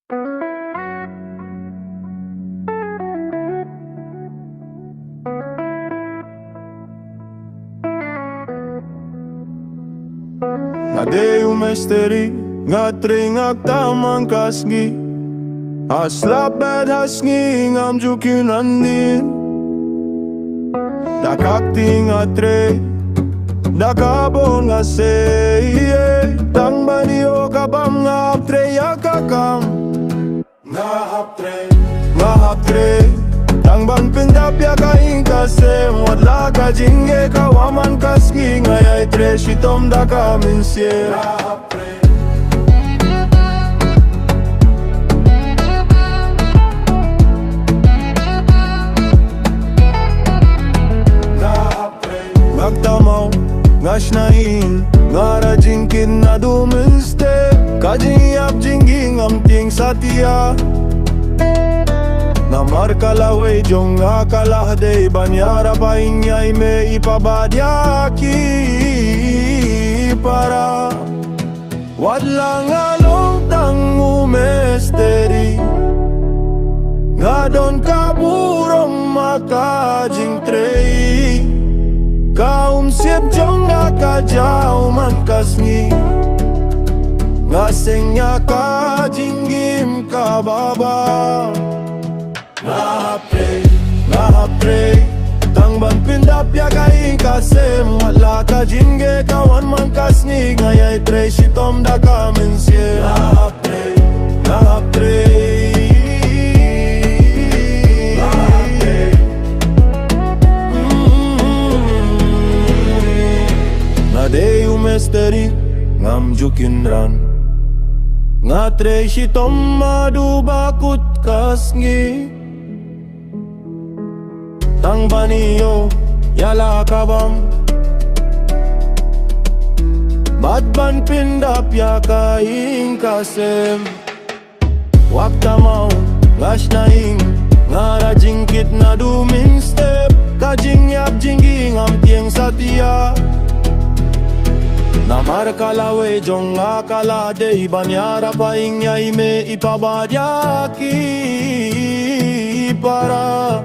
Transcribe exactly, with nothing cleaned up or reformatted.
Nga dei u misteri, nga trei nga kta man ka sngi. Ha slap bad ha sngi ngam ju kynran dien. Da ka kti nga trei, da ka bor nga sei. Tang ban ïoh ka bam nga hap trei ïa ka kam. Nga hap trei, nga hap trei. Tang ban pyndap ïa ka ïing ka sem, wat la ka jingeh ka wan man ka sngi, nga ïai trei shitom da ka mynsiem. Nga hap trei. Nga hap trei. Nga kta maw, nga shna ïing, nga ra jingkit naduh mynstep. Ka jingïap jingïing ngam tieng satia. Namar ka lawei jong nga ka la dei ban ïarap ha ïing ïa i mei i pa bad ïa ki para. Wat la nga long tang u misteri, nga don ka burom ha ka jingtrei. Ka umsyep jong nga ka jaw man ka sngi, nga seng ïa ka jingim kaba bha. Nga hap trei, nga hap trei. Tang ban pyndap ïa ka ïing ka sem, wat la ka jingeh ka wan man ka sngi, nga ïai trei shitom da ka mynsiem. Nga hap trei, nga hap trei. Nga hap trei. Mm. Nga dei u misteri, ngam ju kynran. Nga trei shitom naduh ba kut ka sngi. Tang ban ïoh ïa la ka bam, bad ban pyndap ïa ka ïing ka sem. Wat kta maw, nga shna ïing, nga ra jingkit naduh mynstep. Ka jingïap jingïing ngam tieng satia. Namar ka lawei jong nga ka la dei ban ïarap ha ïing ïa i mei i pa bad ïa ki para.